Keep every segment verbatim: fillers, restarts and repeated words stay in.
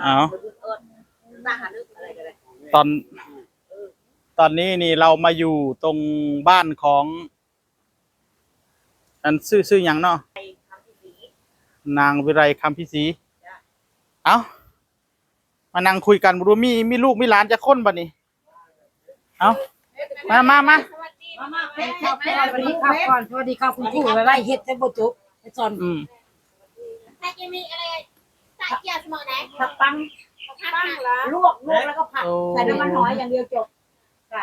เอา ตอน ตอนนี้นี่เรามาอยู่ตรงบ้านของ อันชื่อ ชื่อหยังเนาะ นางวิไลคำพิศรี เอ้า มานั่งคุยกัน บ่รู้มี มีลูกมีหลานจักคนบัดนี้ เอ้า มา มา มา สวัสดีครับก่อน สวัสดีครับคุณครู ไล่เฮ็ดแต่บ่จบ ไปสอน อืม ใครจะมีอะไรใส่เกียร์สมองไหน ผักปัง ผักปังเหรอ ลวกลวกแล้วก็ผัด โอ้ ใส่น้ำมันหอยอย่างเดียวจบ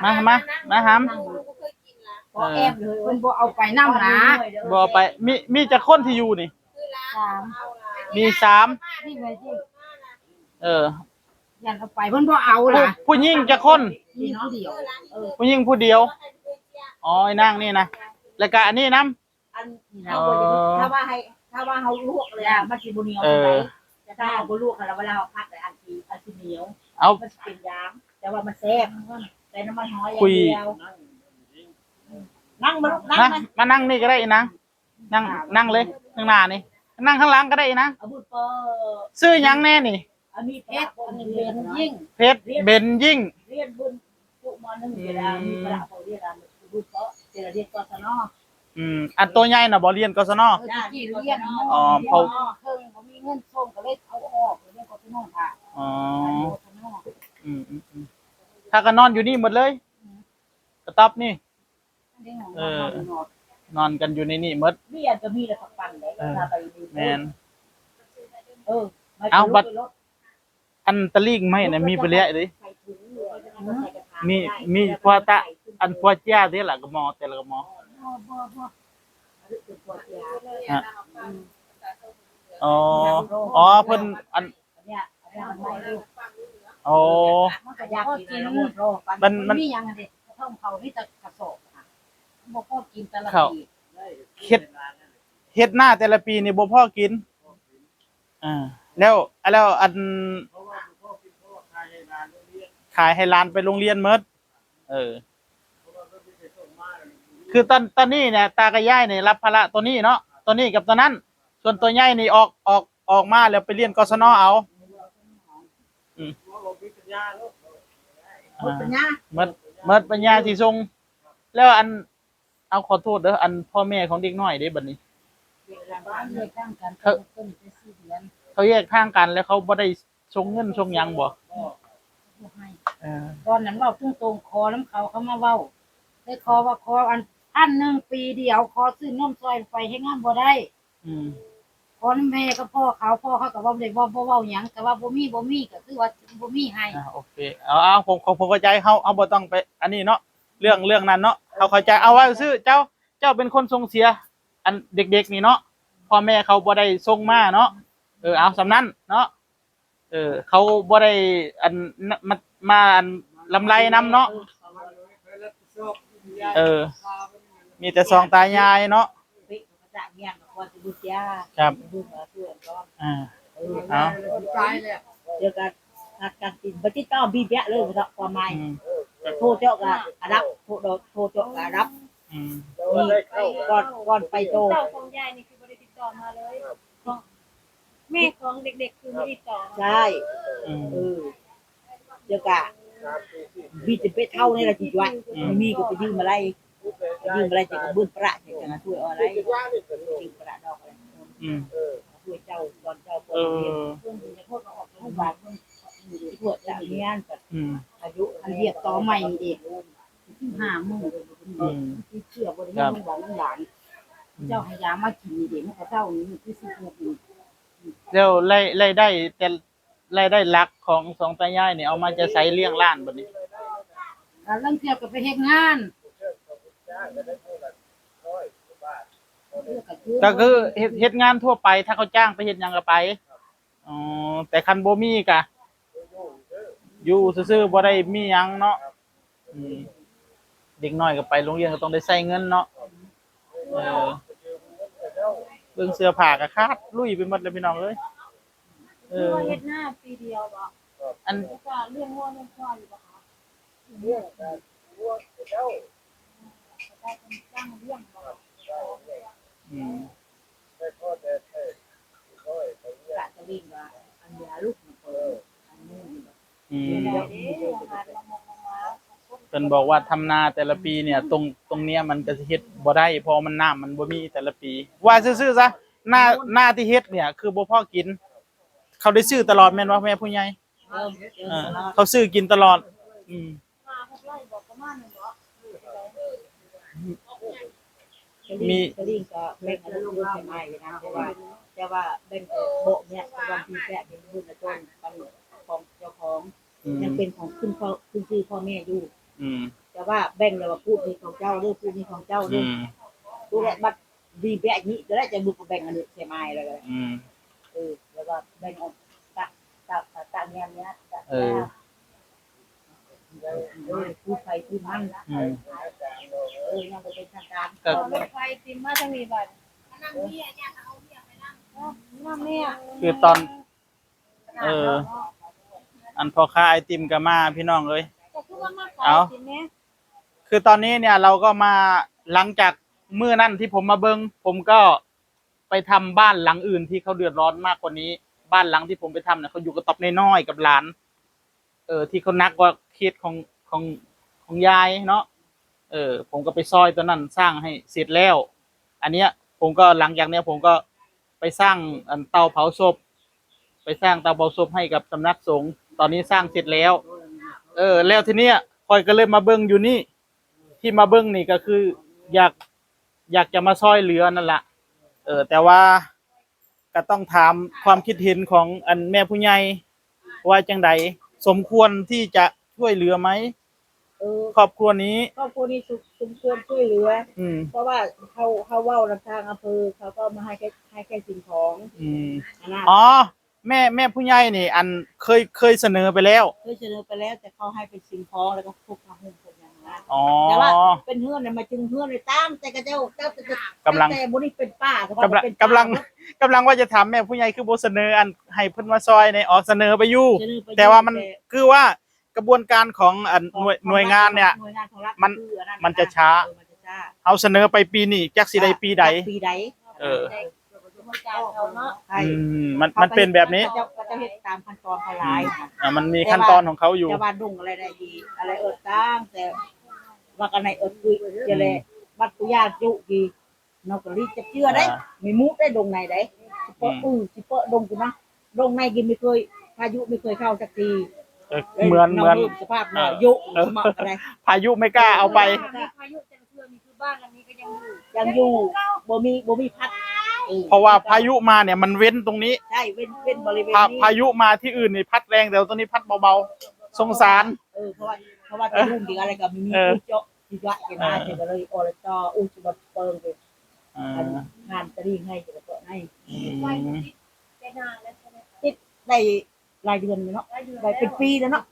มา มา มาหาม กูเคยกินละ บ่แอบเลย เพิ่นบ่เอาไปนำนะ บ่ไป มี มีจักคนที่อยู่นี่ คือละ สาม มีสาม นี่ไงที่ เออ ยันเอาไปเพิ่นบ่เอา ผู้ ล่ะ ผู้หญิงจักคน มีผู้เดียว ผู้หญิงผู้เดียว อ๋อ ไอ้นางนี่นะ แล้วก็อันนี้นำ อันถ้าว่าถ้าว่าให้ถ้าว่าเฮาลวกเลยอะมันสิบ่เหนียว เอ ปานใด อ แต่ถ้าเฮาบ่ลวกแล้วเวลาเฮาผัดแล้วอันสิอันสิเหนียว เอา มันสิเป็นยาง แต่ว่ามันแซ่บใส่น้ำมันหอยอย่า คุ ง ย เดียวนั่งมาลูกนั่ง มา มา มานั่งนี่ก็ได้อีนาง นั่ง นั่งเลย ข้างหน้านี่ นั่งข้างหลังก็ได้อีนาง เอาบุญเปิด ชื่อหยังแน่นี่ อันนี้เพชรอันนี้เบนยิ่ง เพชรเบนยิ่ง เรียนบุญจุมหนึ่งเวลามีพระเขาเรียนบุญเปิดเจริญเรียนกศน อืม อันโตใหญ่น่ะบ่เรียน กศน เออตะกี้เรียน อ๋อ เพราะ เพิ่งบ่มีเงินส่งก็เลยเอาออกเรียนกศนค่ะ อ๋อ กศน อืมอืมอืม ถ้าก็นอนอยู่นี่หมดเลย กระต๊อบนี่ เรียนของ เออ เราเนาะ นอนกันอยู่ในนี่หมด เรียนก็มีแต่ผักปังเลย เออ พาไปดู แม่น เออ เอาบัด อันตะลิงไม้น่ะมีไปแล้วเด้ ใส่ถุงหรือว่าจะใส่กระถาง มี ได้ มีพอตะ อันพอเจ้าเด้ล่ะ กระหม่อม แต่ละกระหม่อม บ่บ่บ่ อันนี้คือพอเจีย ฮะ อ๋อ อ๋อ เพิ่น อัน อันเนี้ยอันเนี้ยมันไม่รู้ อ๋อ มันก็อยากกินแล้วมันรอกัน มัน มัน มีหยังอันเด็ดท่องเขามีแต่กระสอบค่ะบ่พอกินแต่ละ ข้าว ปี เฮ็ด เฮ็ดนาแต่ละปีนี่บ่พอกิน อ่า แล้ว แล้วอัน ขายให้หลานไปโรงเรียนหมด เออ คือตอน ตอนนี้เนี่ย ตากับยายนี่รับภาระตัวนี้เนาะ ตัวนี้กับตัวนั้น ส่วนตัวใหญ่นี่ออก ออก ออกมาแล้วไปเรียน กศน เอา อืม หมดปัญญา หมด หมดปัญญาสิส่ง แล้วอัน เอา ขอโทษเด้อ อันพ่อแม่ของเด็กน้อยเด้บัดนี้ บ้านเฮ็ดทางกัน เขา เพิ่นไปสี่เดือน เขาแยกทางกันแล้วเขาบ่ได้ส่งเงินส่งหยังบ่ บ่ให้ เออ ตอนนั้นเว้าตรงๆขอน้ำเขาเขามาเว้าได้ขอว่าขออันพันหนึ่งปีเดียว ขอซื้อนมซอยไปเฮ็ดงานบ่ได้ อืม ขอน้ำแม่กับพ่อเขา พ่อเขาก็บ่ได้เว้า บ่เว้าหยัง ก็ว่าบ่มี บ่มี ก็คือว่าบ่มีให้ อ่า โอเค เอา เอา ผม ผม ผมเข้าใจ เฮา เฮาบ่ต้องไป อันนี้เนาะ เรื่อง เรื่องนั้นเนาะ เฮาเข้าใจ เอาว่าซื่อ เจ้า เจ้าเป็นคนส่งเสีย อันเด็กๆนี่เนาะ พ่อแม่เขาบ่ได้ส่งมาเนาะ เออ เอาส่ำนั้นเนาะ เออ เขาบ่ได้ อัน มา มา อัน ลำไรนำเนาะ เออ มีแต่สองตายายเนาะ ปิดกระจาเมียงกับคนที่บุญยา ครับ บุญมาเพื่อนก็ อ่า เออ เอา เดี๋ยวกันนัดกันกินไปติดต่อบีเบียเลยเนาะความหมาย อืม โทรเจาะกับอาดับ โทรโทรเจาะกับอาดับ อืม นี่ก่อนก่อนไปโต เจ้าของยายนี่คือบ่ได้ติดต่อมาเลย แม่ของเด็กๆคือไม่ติดต่อมา ใช่ อืม เออเดี๋ยวกะบีจะไปเท่านี่ละจีจ้ะ อืม มีก็ไปยืมอะไรยืมอะไรจะกระเบื้องประจะกระช่วยเอาอะไรยืมประดอกอะไร อืม ช่วยเจ้าก่อนเจ้าก่อ เอน เรียน อ เพื่อนจะพวกเราออกจากโรงพยาบาลเพื่อนช่วยจะเรียนกับ อืม อายุอันเรียกต่อใหม่นี่เองสิบห้าหมื่น อืม ที่เชื่อบริเวณโรงพยาบาลหลานเจ้าให้ยามากินนี่เด็กมันก็เท่านี้ที่สิบหกนี่ แล้วราย รายได้แต่ รายได้หลักของสองตายายนี่เอามาจะใส่เลี้ยงหลานบัดนี้ อ่าลางเทื่อก็ไปเฮ็ดงาน ก็คือเฮ็ด เฮ็ดงานทั่วไป ถ้าเขาจ้างไปเฮ็ดหยังก็ไป อ๋อ แต่คันบ่มีก็อยู่ซื่อๆ บ่ได้มีหยังเนาะ อืม เด็กน้อยก็ไปโรงเรียนก็ต้องได้ใช้เงินเนาะ เออ เบิ่งเสื้อผ้าก็ขาดลุยไปหมดเลยพี่น้องเอ้ย เออ เฮ็ดหน้าปีเดียวบ่ อัน แล้วก็เรื่องงัวเรื่องควายอยู่บ่คะ เรื่องการเลี้ยงเจ้า ได้เป็นจ้างเลี้ยงบ่ อืม แต่พ่อแต่แม่พ่อแต่ กะจะเล่นว่าอันเดียวลูก อืม เพิ่นบอกว่าทำนาแต่ละปีเนี่ย ตรง ตรงเนี้ยมันก็สิเฮ็ดบ่ได้ เพราะมันน้ำมันบ่มีแต่ละปี ว่าซื่อๆซะ นา นาที่เฮ็ดเนี่ย คือบ่พอกิน เขาได้ซื้อตลอดแม่นบ่แม่ผู้ใหญ่ เออ เออ เขาซื้อกินตลอด อืม มี กระดิ่งก็แบ่งให้ลูกๆให้อ้ายอยู่นะ แต่ว่า แต่ว่าแบ่งแต่โบะเนี่ย แต่ว่าที่แปะเป็นบุญนะจนมันของเจ้าของ อืม ยังเป็นของขึ้นพ่อ ขึ้นชื่อพ่อแม่อยู่ อืม แต่ว่าแบ่งแล้วว่าผู้นี้ของเจ้าเด้อ ผู้นี้ของเจ้า อื เด้อ ม ผู้แหละบัดดีแปะนี้ก็ได้จะบุกแบ่งอันนี้ใช่ไหมแล้วก็ อืม เออ แล้วว่าแบ่งออกตะ ตะ ตะเงี้ยเนี้ย ตะ เออ เออ ผู้ใครที่มัน อืม เออ ยังบ่เป็นทางการ ก็ เอารถไฟติมมาทางนี้บัด นั่งเนี่ย ย่าเอาเนี่ยไปนั่ง เออ นั่งเนี่ย คือตอน เออ อันพ่อค้าไอติมก็มาพี่น้องเอ้ย ก็คือว่ามาขาย เอ้า สิแม่ คือตอนนี้เนี่ยเราก็มา หลังจากมื้อนั้นที่ผมมาเบิ่ง ผมก็ไปทำบ้านหลังอื่นที่เขาเดือดร้อนมากกว่านี้ บ้านหลังที่ผมไปทำเนี่ยเขาอยู่กระต๊อบน้อยๆกับหลาน เออ ที่เขาหนักกว่าเคสของ ของ ของยายเนาะ เออ ผมก็ไปซอยตอนนั้นสร้างให้เสร็จแล้ว อันเนี้ย ผมก็หลังจากเนี้ยผมก็ไปสร้างอันเตาเผาศพ ไปสร้างเตาเผาศพให้กับสำนักสงฆ์ ตอนนี้สร้างเสร็จแล้ว เออ แล้วทีเนี้ยข้อยก็เลยมาเบิ่งอยู่นี่ ที่มาเบิ่งนี่ก็คืออยาก อยากจะมาซอยเหลือนั่นละ เออ แต่ว่าก็ต้องถามความคิดเห็นของอันแม่ผู้ใหญ่ว่าจังใด สมควรที่จะช่วยเหลือไหม เออ ครอบครัวนี้ ครอบครัวนี้สม สมควรช่วยเหลือ อืม เพราะว่าเขา เขาเว้านำทางอำเภอ เขาก็มาให้แค่ ให้แค่สิ่งของ อืม อันนั้น อ๋อ แม่ แม่ผู้ใหญ่นี่ อันเคย เคยเสนอไปแล้ว เคยเสนอไปแล้ว แต่เขาให้เป็นสิ่งของแล้วก็พวกผ้าห่มพวกอย่างนั้น อ๋อ แต่ว่าเป็นเฮือนน่ะ มาถึงเฮือนเลยตาม แต่ก็เจ้า เจ้า เจ้า กำลัง แต่บ่ได้เป็นป้า แต่ว่ากำลัง เป็นป้า กำลัง กำลังว่าจะถามแม่ผู้ใหญ่คือบ่เสนออันให้เพิ่นมาซอยใน อ๋อ เสนอไปอยู่ เสนอไปอยู่ แต่ว่ามัน แต่ คือว่ากระบวนการของอันหน่วย ของ หน่วยงานเนี่ย หน่วยงานของรัฐ มัน คืออันนั้น มันจะช้า เออ มันจะช้า เอาเสนอไปปีนี้จักสิได้ปีใด จักปีใด เออ ใช่ อืม มัน มันเป็นแบบนี้ เขาจะ เขาจะเฮ็ดตามขั้นตอนเขาหลาย อืม อ่ะ มันมีขั้นตอนของเขาอยู่ แต่ว่าดงอะไรได้ดี อะไรเอิดตั้งแต่ว่ากันในเอิดคุยจะแล อืม บัดกูย่าจุดี นอกกะลิจะเชื่อได้ อ่า มีมูดได้ดงไหนได้ สิเปาะ อืม อือ สิเปาะดงกูนะ ดงในกินไม่เคย พายุไม่เคยเข้าสักที เออ เหมือน เหมือน สภาพหน่อย อ่า ยุ เออ สมัครอะไร พายุไม่กล้าเอาไป พายุแต่ละเทื่อนี่คือบ้านหลังนี้ก็ยังอยู่ ยังอยู่ บ่มี บ่มีพัด เออ เพราะว่าพายุมาเนี่ยมันเว้นตรงนี้ ใช่ เว้น เว้นบริเวณ พา นี้ พายุมาที่อื่นนี่พัดแรง แต่ตรงนี้พัดเบาๆ สงสาร เออ เพราะว่า เพราะว่าจะรุ่นเดียวอะไรก็มี เออ ผู้เจาะที่ยะกันมา เออ เสร็จก็เลยออลจออู้จะมาเปิงไป เออ อันงานตะลี่ให้จะเปิดให้ อืม ติดได้หลายเดือนอยู่เนาะ ได้เป็นปีแล้วเนาะ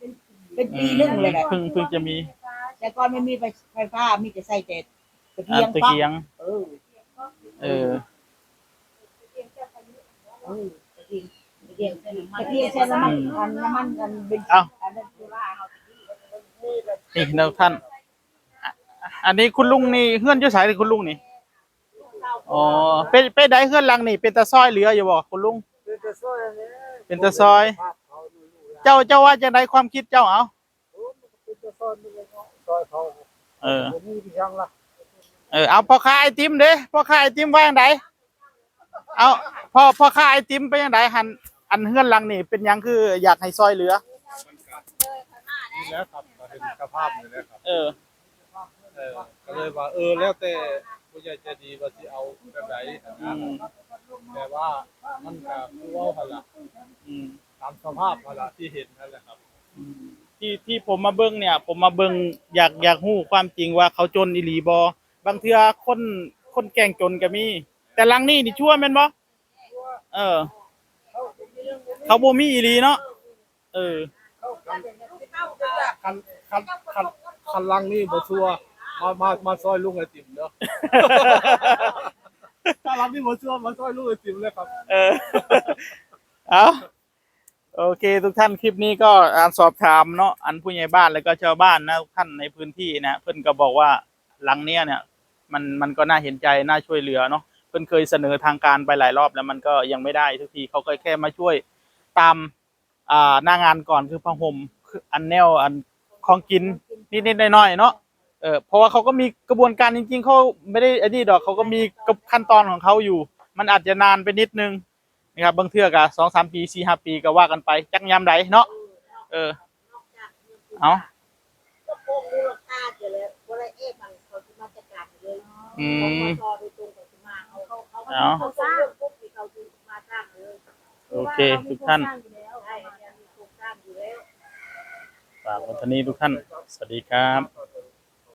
เป็นปีหนึ่งเลยแหละ เพิ่ง เพิ่งจะมี แต่ก่อนไม่มีไฟ ไฟฟ้า มีแต่ใส่แต่ตะเกียง อ่า ตะเกียง เออ เออ เออ ตะเกียง ตะเกียง ตะเกียงใส่น้ำมัน อืม อันน้ำมัน อันเบนซิน เอ้า อันนั้นโซล่าเอา นี่นะท่าน อันนี้คุณลุงนี่ เฮือนอยู่ไสนี่คุณลุงนี่ อ๋อ เป็น เป็นใดเฮือนหลังนี่ เป็นตาซอยเหลืออยู่บ่คุณลุง เป็นตาซอยอันนี้ เป็นตาซอย เจ้า เจ้าว่าจังใดความคิดเจ้า เอา โอ้ มันก็เป็นตาซอยนี่แหละเนาะ ซอยเขา เออ บ่มีที่ยังล่ะ เออ เอาพ่อค้าไอติมเด้ พ่อค้าไอติมว่าจังใด เอา พ่อ พ่อค้าไอติมเป็นจังใด หัน อันเฮือนหลังนี่เป็นหยังคืออยากให้ซอยเหลือ นี่แหละครับ ก็เป็นเจ้าภาพนี่แหละครับ เออ เออ ก็เลยว่า เออ แล้วแต่ผู้ใหญ่ใจดีว่าสิเอาแบบใด อืม แต่ว่ามันก็คือเว้าหั่นล่ะ อืม ตามสภาพหั่นล่ะที่เห็นนั่นแหละครับ อืม ที่ ที่ผมมาเบิ่งเนี่ย ผมมาเบิ่ง อยาก อยากฮู้ความจริงว่าเขาจนอีหลีบ่ บางเทื่อคน คนแกล้งจนก็มี แต่หลังนี้นี่ชัวร์แม่นบ่ เออ เขาบ่มีอีหลีเนาะ เออ คัน คัน คัน คันหลังนี่บ่ชัวร์ มา มา มาซอยลุงไอติมเด้อ ถ้าหลังนี่บ่ชัวร์ มาซอยลุงไอติมเลยครับ เออ เอา โอเค ทุกท่าน คลิปนี้ก็ อ่า สอบถามเนาะ อันผู้ใหญ่บ้านแล้วก็ชาวบ้านนะ ทุกท่านในพื้นที่นะ เพิ่นก็บอกว่าหลังเนี้ยเนี่ย มัน มันก็น่าเห็นใจ น่าช่วยเหลือเนาะ เพิ่นเคยเสนอทางการไปหลายรอบแล้ว มันก็ยังไม่ได้สักที เขาก็แค่มาช่วยตาม อ่า หน้างานก่อน คือผ้าห่ม อันแนวอันของกินนิดๆหน่อยๆเนาะ เออ เพราะว่าเขาก็มีกระบวนการ จริงๆเขาไม่ได้อันนี้ดอก เขาก็มีขั้นตอนของเขาอยู่ มันอาจจะนานไปนิดนึงนะครับ บางเทื่อก็สองสามปี สี่ห้าปีก็ว่ากันไป จักยามใดเนาะ เออ เอา อืม เอา โอเค ทุกท่าน ฝากไว้เท่านี้ทุกท่าน สวัสดีครับ